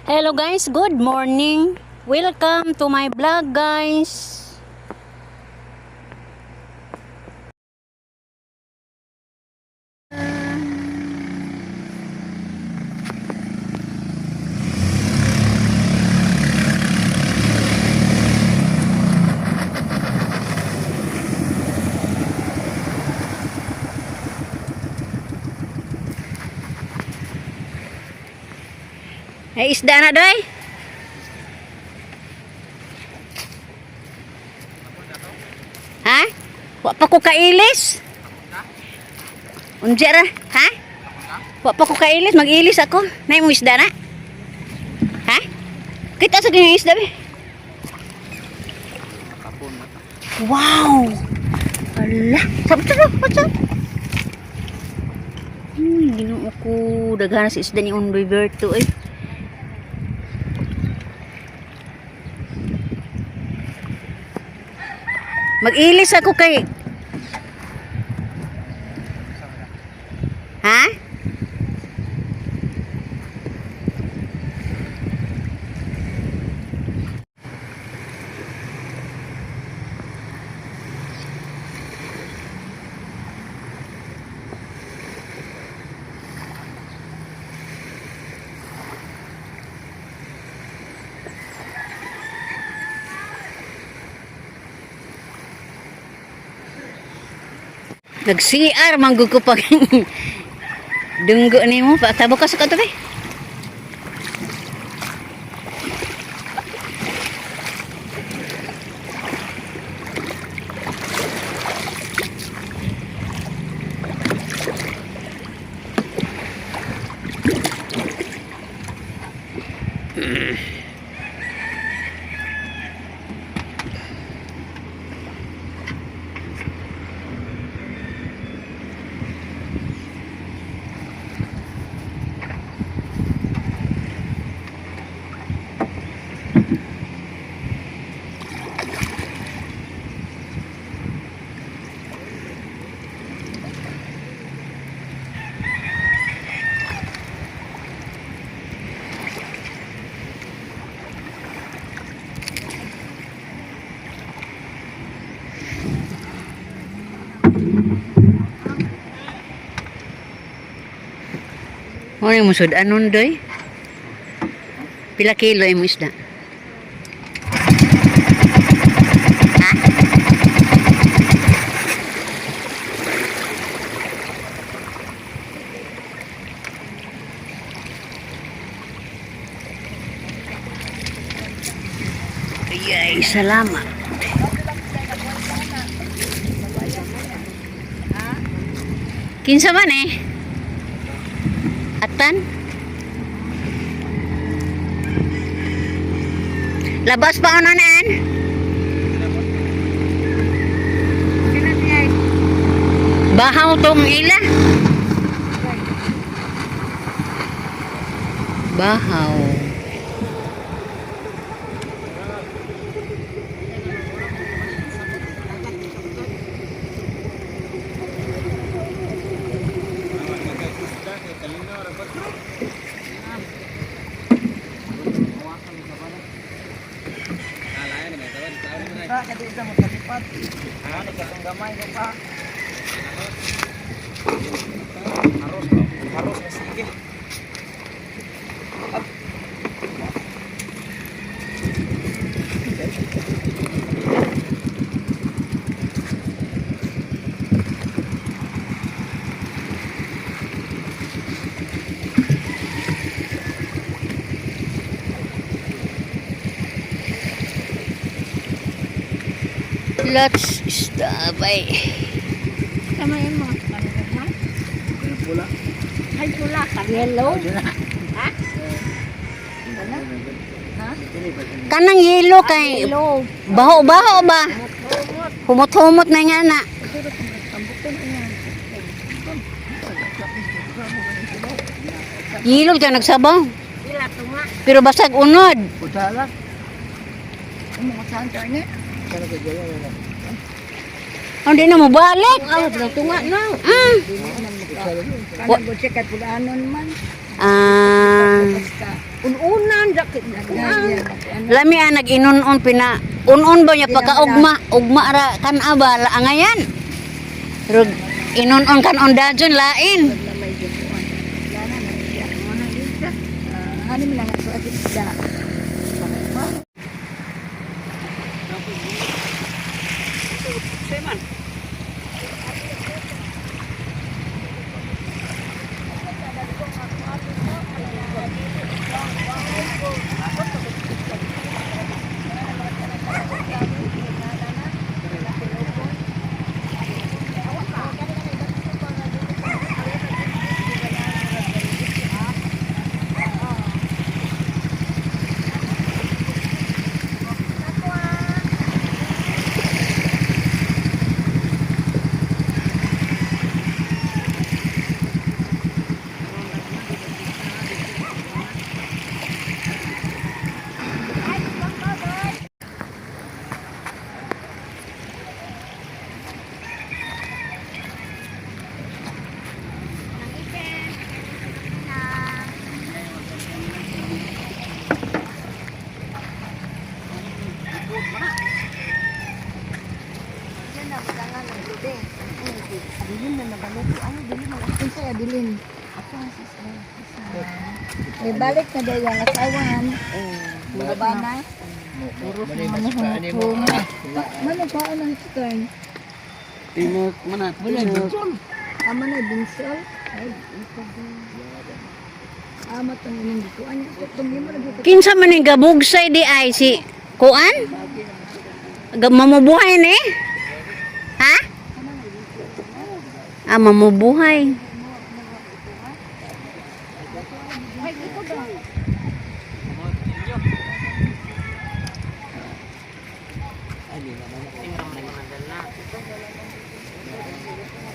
Hello guys, good morning. Welcome to my vlog, guys. Ay, isda na doy. Ha? Wa pa ko kailis. Unja ra, ha? Wa pa ko kailis, mag-ilis ako. Nay mo isda na? Ha? Kita sa kanyang isda be. Wow! Ala, sabi sa what's up? Ginoo ko, daghan sa isda ni Undoy Berto eh. Mag-ilis ako kay. Ha? Nag-CR manggug ko pag dunggo nimo patabo ka sa kato be. Mo ni musud anon doy? Pila kilo imo isda? Ha? Ay, salamat. Kinsa man eh? Atan? Labas pa ano naan? Bahaw tong ila. Bahaw. Let's stop ay. Tama yan mga kanina. Pula. Ay, pula ka. Yellow. Ha? Ha? Kanang yelo kay Yellow. baho-baho ba? Humot-humot na nga na. Yelo ka nagsabaw. Ila tunga. Pero basag unod. Utala. Ano mo saan turn eh? Hindi na mo balik. Ay, tunga na. Ah. Kanang gud siya kay pulaanon man. Ah. Basta ununan. Lami ang nag-inunon pina unon ba niya pagka ugma ugma ra kan ba angayan. Pero inunon kan on dajon lain. Ano mo lang ako at isda. Abilin na nabalik. Ano, bilin na. Kinsa abilin? May balik na daw yung asawan. Mga bana. Mano pa ang turn? Tinok mana? Tinok. Ama na binsol. Ay, ito ba? Ama tong inyong gikuan. Itong imo na gikuan. Kinsa man ning gabugsay di ay si kuan? Mamubuhay ni? Ha? Ah, mamubuhay.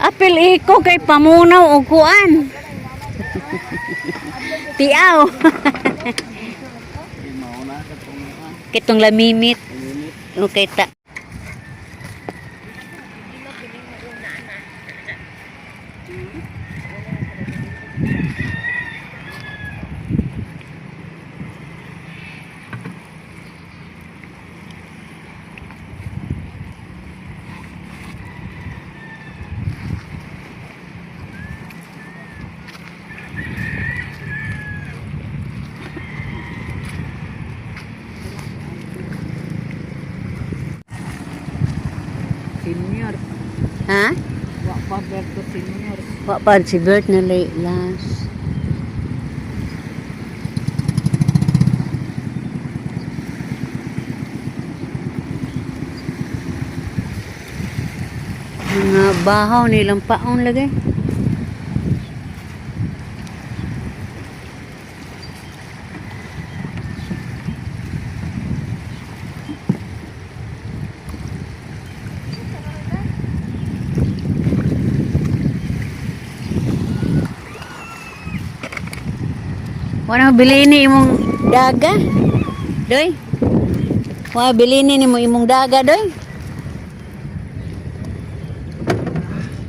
Apil iko kay pamunaw og kuan. Tiaw. Kitong lamimit. Okay ta. Senior. Ha? Wa pa Berto senior. Wa pa si Bert na late last. Mga bahaw nilang paon lagi. Wala bilini imong daga. Doy. Wala bilini nimo imong daga, doy.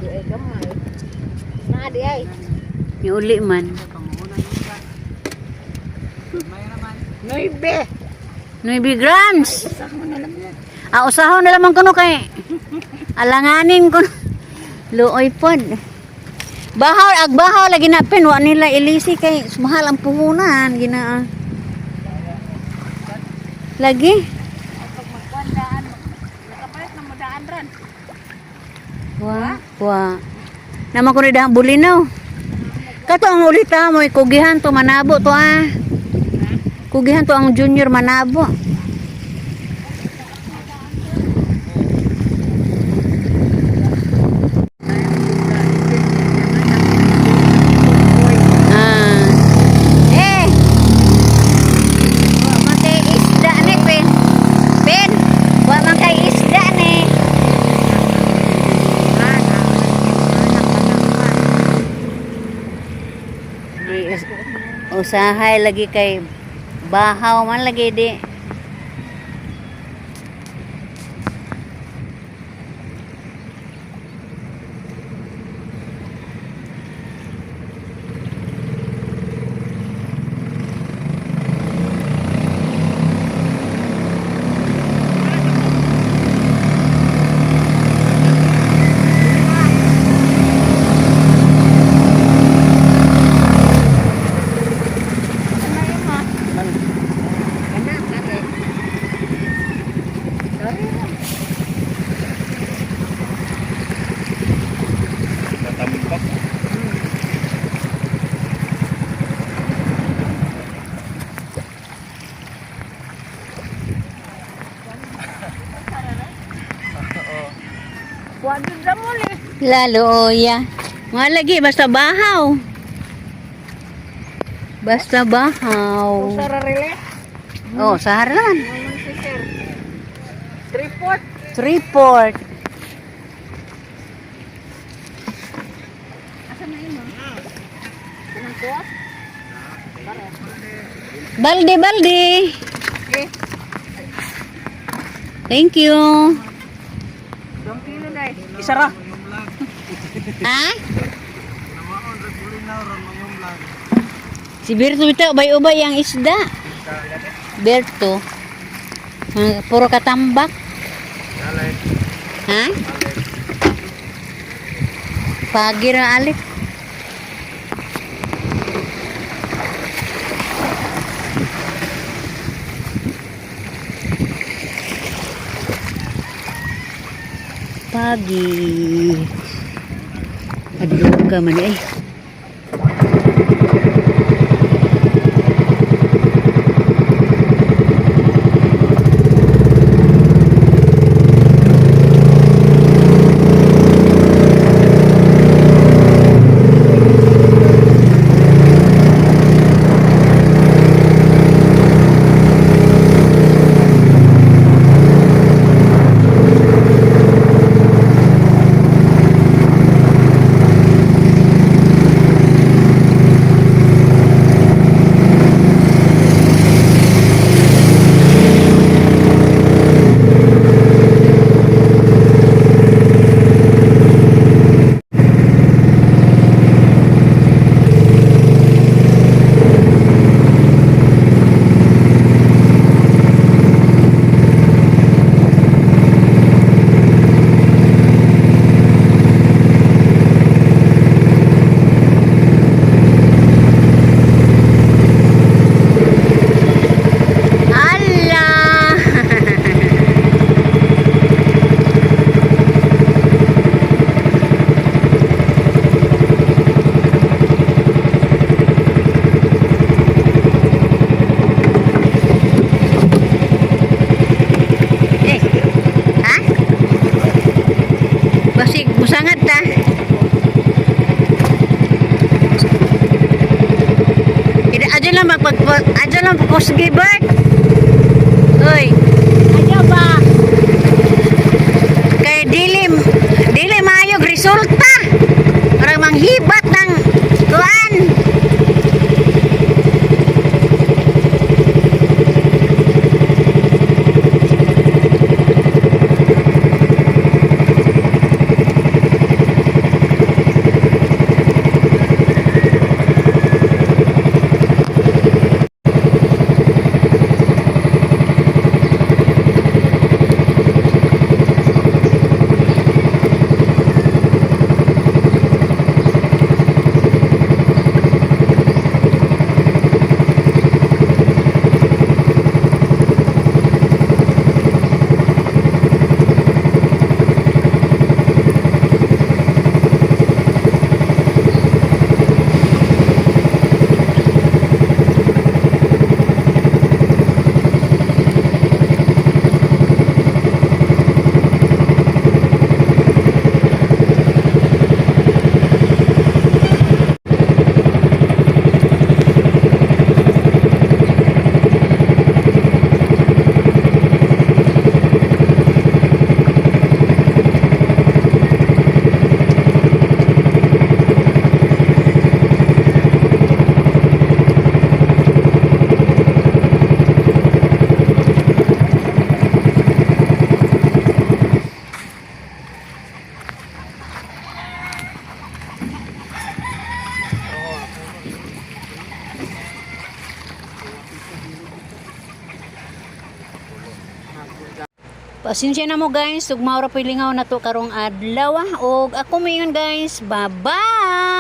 Di ay gamay. Na di ay. Niuli man. Nuibe. 9 grams. Sa mo na lang yan. Ah, usahon na lamang kuno kay alanganin kuno. Luoy pod. Bahaw ag bahaw lagi na pen wa nila ilisi kay mahal ang puhunan gina. Lagi. Pag magkuan nakapalit na mo daan ran. Wa, wa. Naman kuno dahang bulinaw. Kato ang ulita mo kugihan to manabo to ah. Kugihan to ang junior manabo. Ah. Eh. Wa man kay isda ni Pen. Pen, wa man kay isda ni. Di usahay lagi kay bahaw man lagi di. Lalo oya. Nga lagi basta bahaw. Basta bahaw. Sara relay. Oh, sa harlan. Ano si sir? 3/4. 3/4. Asa na yun? Anong kuha? Balde, balde. Okay. Thank you. 2 kilo na eh. Isa ra. Ha? Si Berto ito, ubay-ubay ang isda. Berto. Puro katambak. Ha? Pagira alik. Pagi. Adlok ka man eh. Ala! Eh, ha? Basig, musangat ta. Ida adyo lang magpag adyo lang pagkusgi Bert. Oy. Adyo ba? Kay dili dili maayog resulta. Parang manghibat ng kuan. Pasensya na mo guys, ug maura po'y lingaw na to karong adlaw ah. Og ako mayon guys, bye-bye.